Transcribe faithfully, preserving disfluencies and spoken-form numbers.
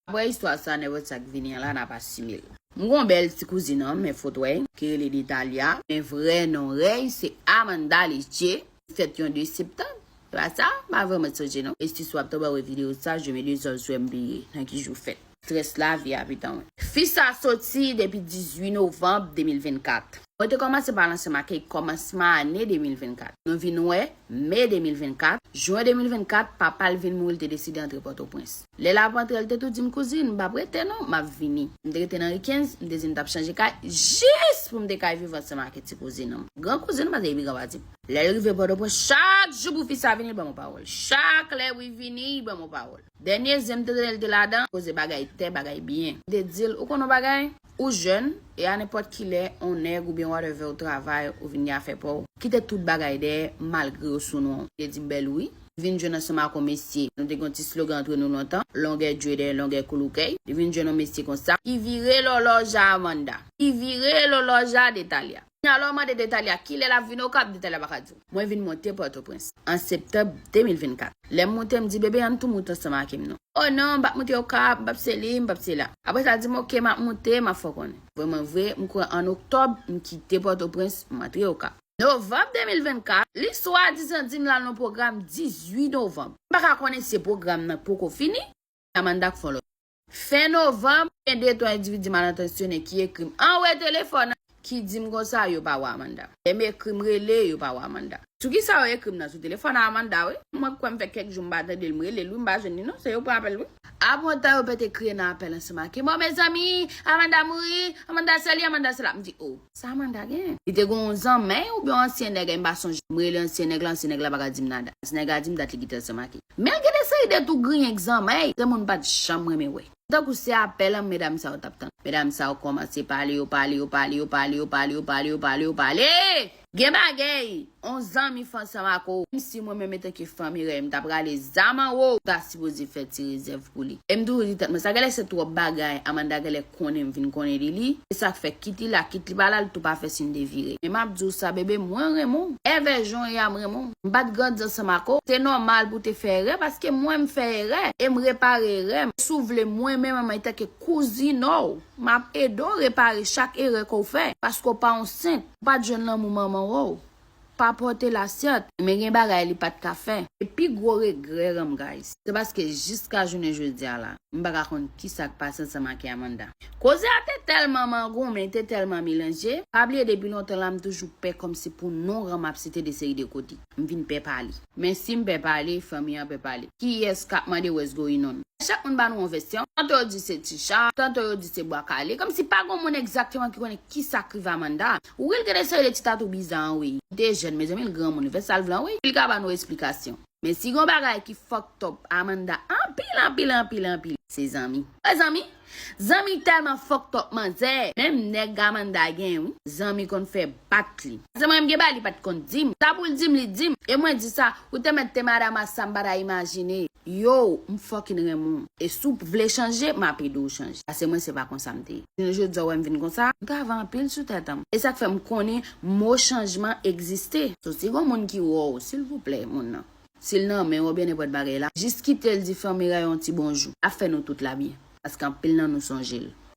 Apre istwa sa, nenpòt sa k vini an la, n ap asime l. M gon bèl ti kouzin an, men fò w wè, ki rele Natalia, men vrè non rèy se Amanda Leche, fèt yon de septanm. Se pa sa? M pa vrèman sonje non. Esti sou ap tonbe wè videyo sa, je me dezòd sou M P A, nan ki jou fèt. Strès lavi a pitan mwen. Fi sa soti depi dizuit novanm de mil vennkat. Mwen te kòmanse pale ansanm ak li kòmansman ane de mil vennkat. Nou vin wè me de mil vennkat, jen de mil vennkat, papa l vin mouri, l te deside antre Pòtoprens. Lè l ap antre, l te tou di m, "Kouzin, m p ap rete non, m ap vini." M te rete nan ri kenz, m te di m t ap chanje kay, jis pou m te kay viv ansanm ak ti kouzin an. Gran kouzin m, pa te epi gran pati. Lè l rive Pòtoprens, chak jou pou fi sa vini, l ban m yon pawòl. Chak lè pou li vini, li ban m yon pawòl. Dènye zen m te tande l te ladan, koze bagay tè, bagay byen. M te di l, "Ou konn yon bagay? Ou jèn, e a nenpòt ki lè, on nèg oubyen whatever ou travay, ou vin gen afè pa w. Kite tout bagay dèyè, malgre yo sou non." M te di, "M bèl wi." Vin jwenn ansanm ak yon mesye. Nou te gen yon ti slogan antre nou lontan, "Longè djwe dèyè, longè kouloukèy." Li vin jwenn yon mesye konsa. Ki vire lòlòj a Amanda. Ki vire lòlòj a Natalia. Alò, mande Natalia, kilè l ap vin Okap? Natalia pa ka di w. Mwen vin monte Pòtoprens an septanm de mil vennkat. Lè m monte, m di, "Bebe, ann tou moute ansanm ak m non." "O non, m p ap moute Okap, m p ap se li, m p ap se la." Apre sa, l di m, "Oke, m ap moute, m ap fè w konnen." Vrèman vre, m kwè an oktòb, m kite Pòtoprens, m antre Okap. Novanm de mil vennkat, li swadizan di m l al nan pwogram dizuit novanm. M pa ka konnen si pwogram nan poko fini, Amanda k fè yon lòt. Fen novanm, gen de twa endividi malantansyonnen ki ekri m anwo telefòn an, ki di m konsa yo pa wè Amanda. Lè m ekri m rele, yo pa wè Amanda. Sou ki sa yo ekri m nan? Sou telefòn a Amanda, wi. Mwen kwè m fè kèk jou m pa tande l, m rele l, wi, m pa jwenn li non, se yo pran apèl, wi. Apre yon tan, yo pete kriye nan apèl ansanm ak m, "O, mezanmi, Amanda mouri, Amanda seli, Amanda sela." M di, "O, sa Amanda gen?" Li te gen yon zanmèy oubyen yon ansyen nèg, m pa sonje. M rele ansyen nèg la, ansyen nèg la pa ka di m nada. Ansyen nèg la di m dat li kite ansanm ak li. Men l gen de seri de tou griyen k zanmèy, se moun m pa t janm renmen wè. Tankou se apèl an medam sa yo t ap tann. Medam sa yo kòmanse pale, yo pale, yo pale, yo pale, yo pale, yo pale, yo pale, yo pale. Gen bagay, on zanmi fè ansanm ak ou. Menm si mwen menm antanke fanmi rèy, m t ap rale zam anwo, ou ta sipoze fè ti rezèv pou li. E m toujou di tèt mwen, sa genlè se twòp bagay, Amanda genlè konnen m vin konnen li li. E sa k fè kit li la, kit li pa la, l tou pa fè siy de vire. Men m ap di w sa, bebe, mwen renmen w. Èvè jan w ye a, m renmen w. M pa t grandi ansanm ak ou. Se nòmal pou w te fè erè, paske mwen m fè erè. E m repare erè m. Si w vle, mwen menm, antanke kouzin w, m ap ede w repare chak erè ke w fè. Paske w pa yon sent. Ou pa t jwenn lanmou manman w. Pa pòte lasyèt. Men gen bagay li pa t ka fè. E pi gwo regrè an m, guys, se paske jiska jounen jodi a la, m pa ka konn kisa k pase ansanm ak Amanda. Koze a te tèlman mangonmen, te tèlman melanje. Pa bliye depi lontan la, m toujou pè kòmsi pou non an m ap site de seri de kote. M vin pè pale. Men si m pè pale, fanmi an pè pale. Kiyès k ap mande what's going on? Chak moun ba nou yon vèsyon. Tanto yo di se Ticha, tanto yo di se Bwa Kale. Kòmsi pa gen moun egzakteman ki konnen kisa k rive Amanda. Wi, l gen de seri de ti tatou biza anwey. Li te jèn, mezanmi, l granmoun, li fè sa l vle anwey. Li ka ba nou esplikasyon. Men si gon bagay ki fucked up Amanda anpil, anpil, anpil, anpil, se zanmi. Wè zanmi? Zanmi tèlman fucked up manzè. Menm nèg Amanda gen, wi. Zanmi konn fè bat li. Se mwen menm gen bagay li pa t konn di m. Sa pou l di m, li di m. E mwen di sa, ou te mèt te madanm a sa m pa ta imajine. Yo, m fucking renmen w. E si w vle chanje, m ap ede w chanje. Paske mwen se pa konsa m te ye. Jounen jodi a w wè m vin konsa, m travay anpil sou tèt an m. E sa k fè m konnen mo chanjman egziste. So, si gon moun ki wè w, silvouplè, moun nan. Si l nan men w oubyen nenpòt bagay la, jis kite l di fanmi rèy yon ti bonjou. L ap fè nou tout la byen. Paske anpil nan nou sonje l.